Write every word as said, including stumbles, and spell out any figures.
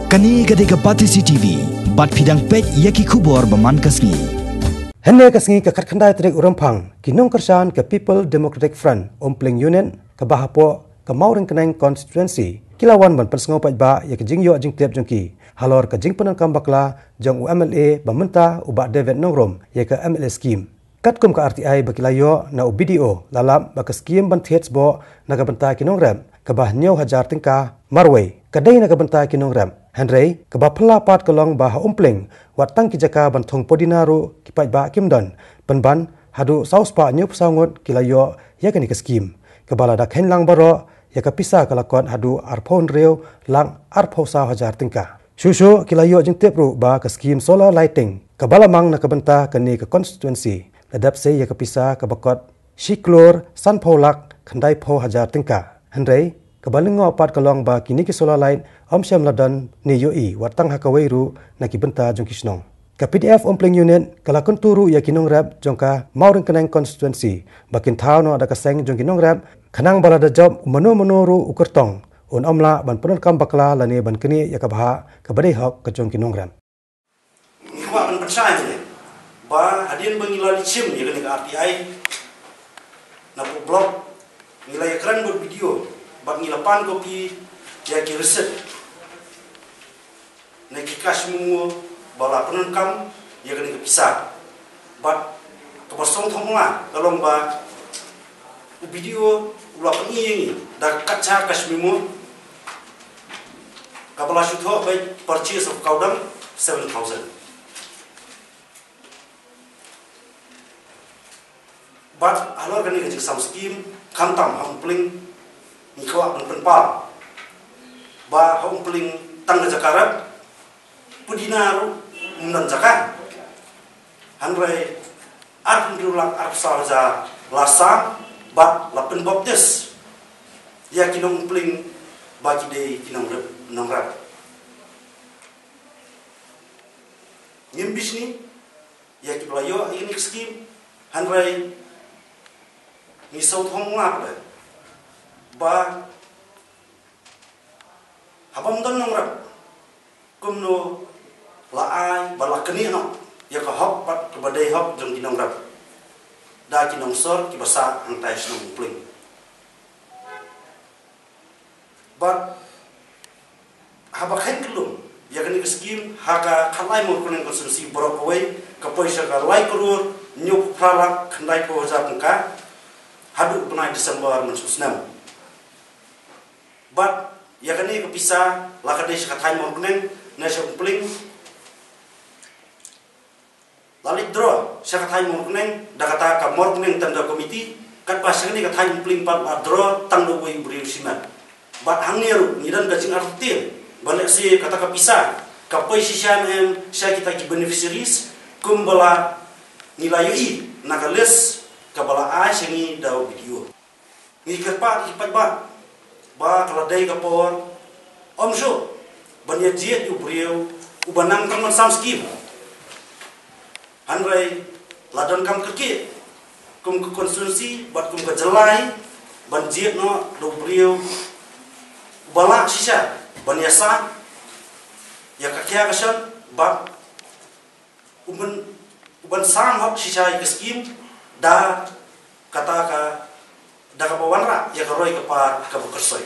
Kane ka dei ka Batesi T V, bad phi dang peit ïa ki khubor ba man ka sngi. Hynne ka sngi ka khatkhyndai tarik u Rymphang, ki nongkyrshan ka People Democratic Front, Umpling Unit, kaba hapoh ka Mawryngkneng Constituency, ki la wan ban pynsngew paidbah ïa ka jingïoh jingtip jong ki halor ka jingpyndonkam bakla jong u M L A ba mynta u Bah David Nongrum ïa ka M L A scheme. Katkum ka R T I ba ki la ïoh na u B D O, la lap ba ka skhim ban thied sboh na ka bynta ki nongrep kaba hynñiew hajar tyngka marwei, ka dei na ka bynta ki nongrep. Hynrei kaba phylla pat ka long ba ha Umpling, wat tang ki jaka ban thung pudina ruh ki paidbah kim don. Pynban haduh saw spah hynñiewphew saw ngut ki la ïoh ïa kane ka skhim, kaba lada kheiñ lang baroh, ïa ka pisa ka la kot haduh arphew hynriew lak arphew saw hajar tyngka. Shuh shuh ki la ïoh jingtip ruh ba ka skhim solar lighting, kaba la mang na ka bynta kane ka constituency, la dep sei ïa ka pisa kaba kot shi klur sanphew lak khyndaiphew hajar tyngka. Hynrei kaba lyngngoh pat ka long ba kine ki solar light ym shym la don ne ïohi, wat tang ha kawei ruh na ki bynta jong ki shnong. Ka P D F Umpling Unit ka la kyntu ruh ïa ki nongrep jong ka Mawryngkneng Constituency ba kin thaw noh da ka seng jong ki nongrep, khnang ba lada jop u mano mano ruh u kyrtong, un ym lah ban pyndonkam bakla lane ban knieh ïa ka bhah kaba dei hok ka jong ki nongrep. Ngi kwah ban pynshai hangne ba hadien ba ngi la leit shim ïa kane ka R T I na pdeng block, ngi la ïakren bad B D O bad ngi la pan copy ïa ki receipt na ki cash memo ba la pyndonkam ïa kane ka pisa. Bad kaba sngewthuh ma nga ka long ba u B D O u la pyni ïa ngi da ka katcha cash memo kaba la shu thoh ba purchase of cow dung seven thousand. Bad halor kane ka jingsam skhim, khamtam ha Umpling, ngi kwah ban pynpaw ba ha Umpling tang ka jaka rep, pudina ruh ym don jaka. Hynrei arphew hynriew lak arphew saw hajar la sam bad la pynbaptis ïa ki nong Umpling ba ki dei ki nongrep, nongrep. Ngim bishni ïa kiba la ïoh ïa kane ka skhim, hynrei ngi sngewthuh ma nga pat ba haba ym don nongrep, kumno la ai ba la knieh noh ïa ka hok bad kaba dei hok jong ki nongrep da ki nongsor kiba sah hangtai shnong Umpling. Bad haba kheiñ kyllum ïa kane ka skhim ha ka Khatlai Mawryngkneng constituency baroh kawei, ka poi sha ka lai klur hynñiewphew phra lak khyndaiphew hajar tyngka haduh u bnai December mynshuwa snem. Bad ïa kane ka pisa la ka dei sha ka thaiñ Mawryngkneng ne sha Umpling. La leit draw sha ka thaiñ Mawryngkneng da kata ka Mawryngkneng Tender Committee, katba sha kane ka thaiñ Umpling pat la draw tang da uwei u briew shimet. Bad hangne ruh ngi don ka jingartatien ba lehse kata ka pisa ka poi shisha ne em sha kita ki beneficiaries kumba la ngi la ïohi na ka list kaba la ai sha ngi da u B D O. Ngi kyrpad ïa ki paidbah ba ka la dei ka por, ym shuh ban ïa jied ïa u briew uba nang tang ban sam skhim. Hynrei la donkam kyrkieh kum ka constituency bad kum ka jylla ban jied noh da u briew uba lah shisha ban ïasah ïa ka khia ka shon bad u ban, u ban sam hok shisha ïa ka skhim da kata ka, da kaba wanrah ïa ka roi ka par kaba kyrsoi.